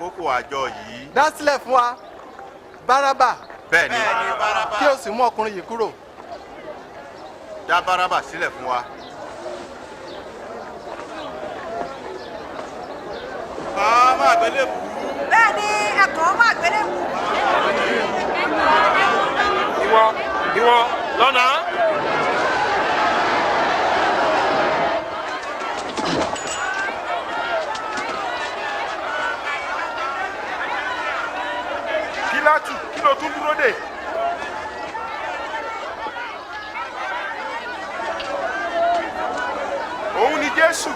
àkókò àjọ yìí. Dá sílẹ̀ fún wa Bárábà. Bẹ́ẹ̀ ni. Kí o sì mú ọkùnrin yìí kúrò. Dá Bárábà sílẹ̀ fún wa. Kàn án mọ́ àgbélébùú. Bẹ́ẹ̀ ni, ẹ kàn án mọ́ àgbélébùú. Ìwọ, ìwọ lọ́nà. Pílátù, kí ló tún dúró dè? Òun ni Jésù.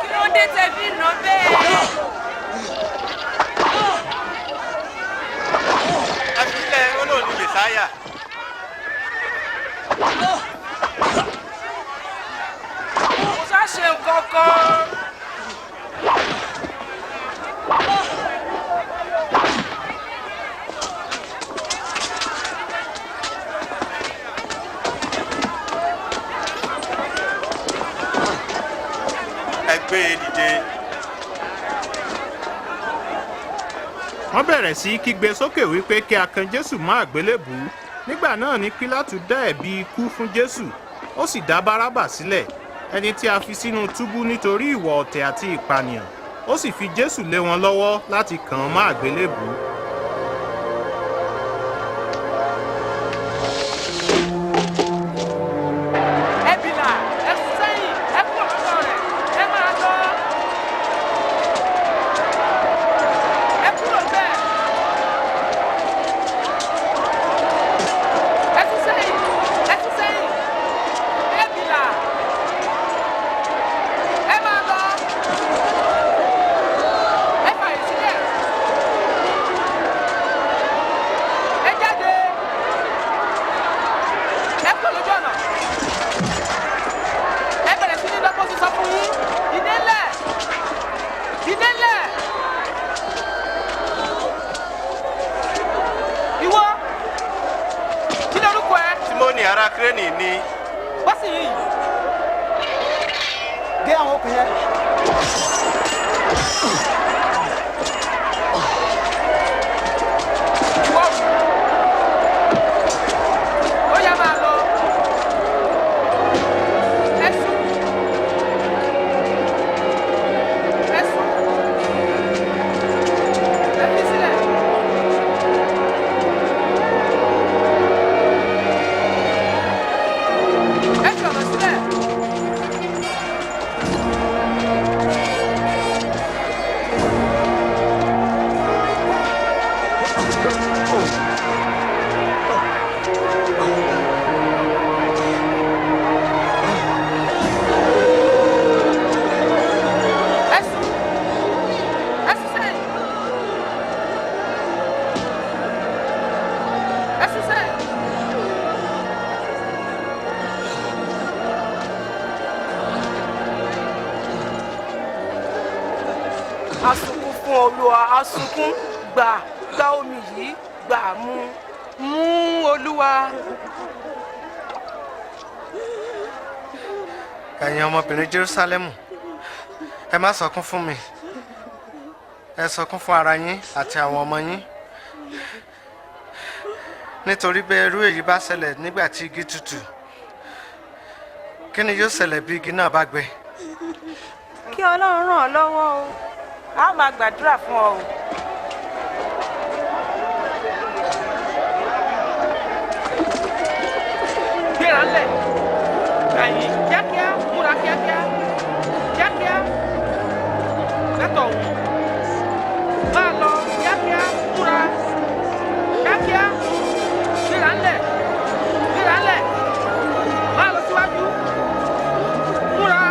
Kí ló dé tẹ́ fi nà bẹ́ẹ̀? Ẹ fi lẹ̀, ó lóun ní Mèsáyà. Kò sá ṣe nǹkan kan. Ẹ gbé e dìde. Wọ́n bẹ̀rẹ̀ sí í kígbe sókè wípé kí a kan Jésù mọ́ àgbélébùú. Nígbà náà ni Pílátù dá ẹ̀bi ikú fún Jésù, ó sì dá Bárábà sílẹ̀, ẹni tí a fi sínú túbú nítorí ìwà ọ̀tẹ̀ àti ìpànìyàn. Ó sì fi Jésù lé wọn lọ́wọ́ láti kàn án mọ́ àgbélébùú. Ẹ bìlà, ẹ sún sẹ́yìn, ẹ kúrò lọ́dọ̀ rẹ̀, ẹ máa lọ. Ẹ kúrò bẹ́ẹ̀. Ẹ sún sẹ́yìn, ẹ sún sẹ́yìn, ẹ bìlà, ẹ máa lọ. Ẹ fàyè sílẹ̀. Ẹ jáde. Ẹ kúrò lójú ọ̀nà. Ẹ bẹ̀rẹ̀ sí ní dọ́gbọ́n sísọ fún yín. Dìde ńlẹ̀, dìde ńlẹ̀. Ìwọ, kí lorúkọ ẹ? Símónì ará Kírénì ni. Bọ́ sí yìí. Gé àwọn okùn yẹn. Ìwọ, ó yá, máa lọ. Ẹ sún, ẹ sún, ẹ fi sílẹ̀. Ẹ fi ọ̀nà sílẹ̀. Ẹ sún, ẹ sún sẹ́yìn, ẹ sún sẹ́yìn. A sunkún fún Olúwa, a sunkún. Gbà, gba omi yìí, gbà, mú, mú, Olúwa. Ẹ̀yin ọmọbìnrin Jerusalemu, ẹ má sọkún fún mi. Ẹ sọkún fún ara yín àti àwọn ọmọ yín, nítorí bí irú èyí bá ṣẹlẹ̀ nígbà tí igi tutù, kí ni yóò ṣẹlẹ̀ bí igi náà bá gbẹ? Kí Ọlọ́run ràn ọ́ lọ́wọ́ o. A ó máa gbàdúrà fún ọ o. Gbéra ńlẹ̀, gbà yín kíákíá, múra kíákíá, kíákíá, lẹ́tọ̀ ọ̀hún, máa lọ kíákíá, múra kíákíá, gbéra ńlẹ̀, gbéra ńlẹ̀, máa lọ síwájú, múra.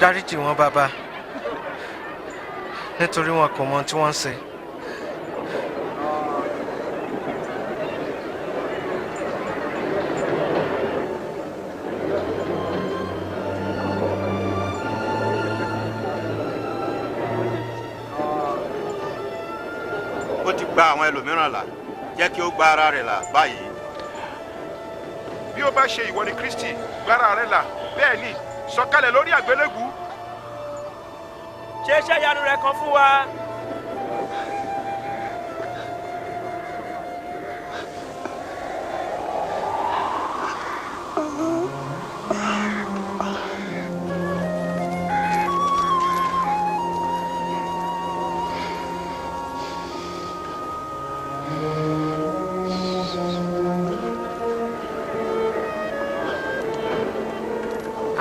Dáríjì wọ́n bàbá, nítorí wọn kò mọ ohun tí wọ́n ń ṣe. Ó ti gba àwọn ẹlòmíràn là, jẹ́ kí ó gba ara rẹ̀ là báyìí. Bí ó bá ṣe ìwọ ni Kristi, gbára rẹ là, bẹ́ẹ̀ ni, sọ̀kalẹ̀ lórí àgbélébùú. Ṣe iṣẹ́ ìyanu rẹ̀ kan fún wa.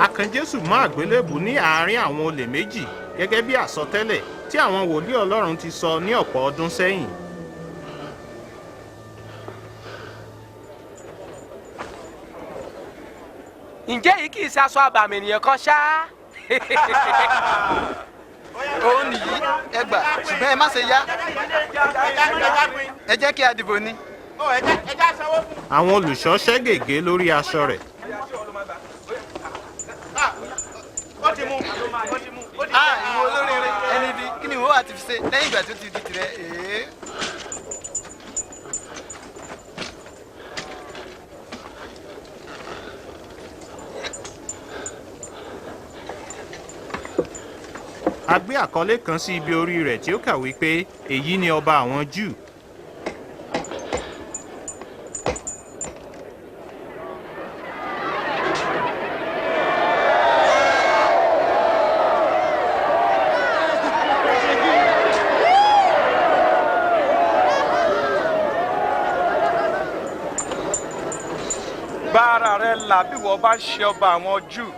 A kan Jésù mọ́ àgbélébùú ní àárín àwọn olè méjì gẹ́gẹ́ bí àsọtẹ́lẹ̀ tí àwọn wòlíì Ọlọ́run ti sọ ní ọ̀pọ̀ ọdún sẹ́yìn. Ǹjẹ́ èyí kì í ṣe aṣọ àbàmì ènìyàn kan ṣá? Òun nìyí, ẹ gbà, ṣùgbọ́n ẹ má ṣe yá. Ẹ jẹ́ kí a dìbò ni. Àwọn olùṣọ́ ṣẹ́ gègé lórí aṣọ rẹ̀. Ah, ìwọ olóríire ẹni ibi, kí ni ìwọ wà ti fi ṣe lẹ́yìn ìgbà tí ó ti di tirẹ̀? Èé. A gbé àkọlé kan sí ibi orí rẹ̀ tí ó kà wípé èyí ni ọba àwọn Júù. Gba ara rẹ là bí wọ́n bá ń ṣe ọba àwọn Júù.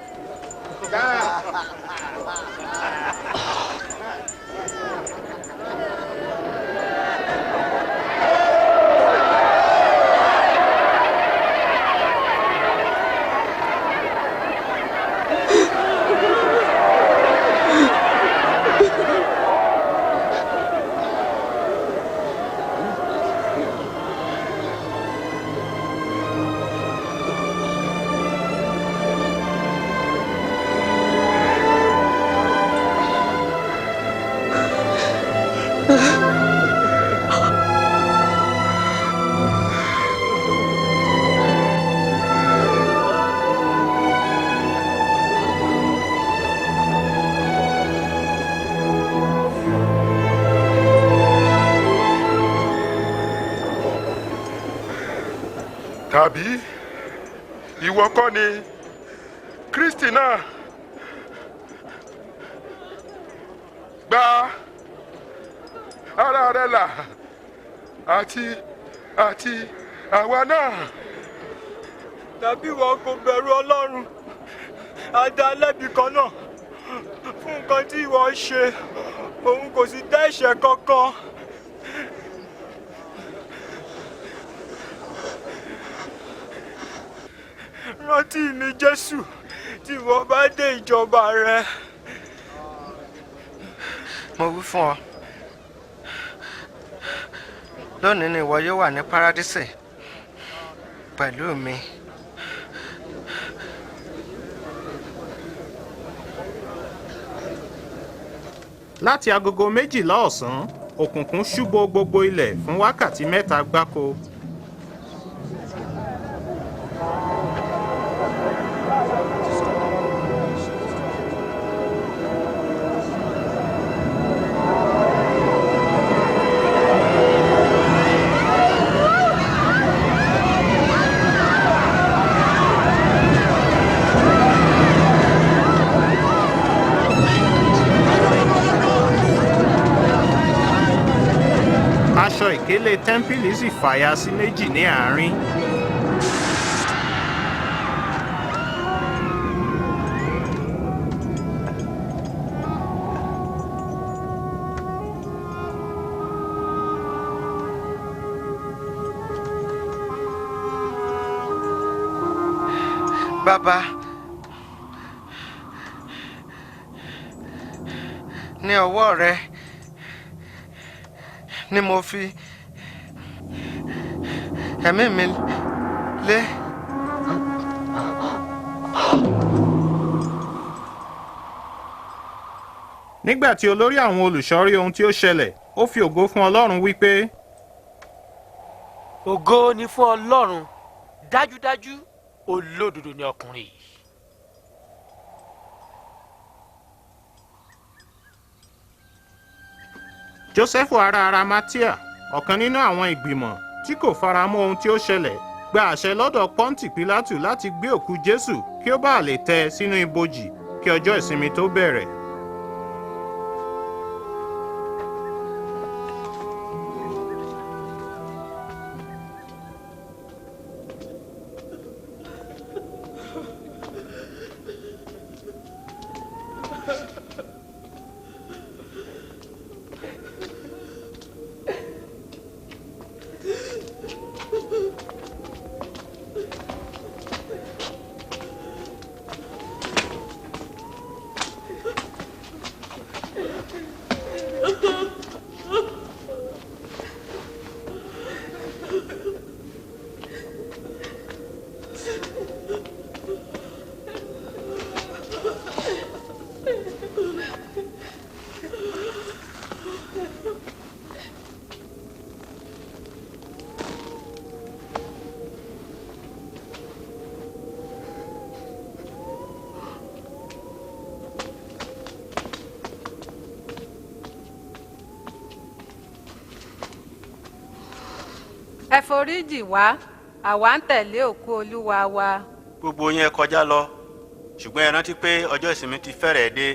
Tàbí ìwọ kọ́ ni Kristi náà? Gba ara rẹ là àti àwa náà. Tàbí ìwọ kò bẹ̀rù Ọlọ́run, a dá lẹ́bi kan náà fún nǹkan tí ìwọ ṣe, òun kò sì dá ẹ̀ṣẹ̀ kankan. Rántí mi Jésù, tí ìwọ bá dé ìjọba rẹ. Mo wí fún ọ, lónìí ni ìwọ yóò wà ní Paradísè pẹ̀lú mi. Láti agogo 12 ọ̀sán, òkùnkùn ṣú bo gbogbo ilẹ̀ fún wákàtí 3 gbáko. Aṣọ ìkélé tẹ́ḿpìlì sì fàya sí méjì ní àárín. Bàbá, Ní ọwọ́ rẹ ni mo fi ẹ̀mí mi lé. Nígbà tí olórí àwọn olùṣọ́ rí ohun tí ó ṣẹlẹ̀, ó fi ògo fún Ọlọ́run wípé, Ògo ni fún Ọlọ́run, dájúdájú olódodo ni ọkùnrin yìí. Jósẹ́fù ará Arimatea, ọ̀kan nínú àwọn ìgbìmọ̀ tí kò faramọ́ ohun tí ó ṣẹlẹ̀, gba àṣẹ lọ́dọ̀ Pọ́ńtì Pílátù láti gbé òkú Jésù kí ó bàa lè tẹ́ ẹ sínú ibojì kí ọjọ́ ìsinmi tó bẹ̀rẹ̀. Ẹ foríjì wá, àwa ń tẹ̀lé òkú Olúwa wa. Gbogbo yín ẹ kọjá lọ, ṣùgbọ́n ẹ rántí pé ọjọ́ ìsinmi ti fẹ́rẹ̀ẹ́ dé.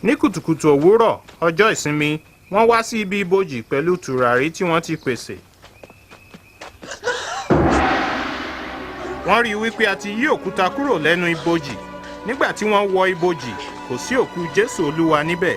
Ní kùtùkùtù òwúrọ̀ ọjọ́ ìsinmi, wọ́n wá sí ibi ibojì pẹ̀lú tùràrí tí wọ́n ti pèsè. Wọ́n rí i wípé a ti yí òkúta kúrò lẹ́nu ibojì. Nígbà tí wọ́n wọ ibojì, kò sí òkú Jésù Olúwa níbẹ̀.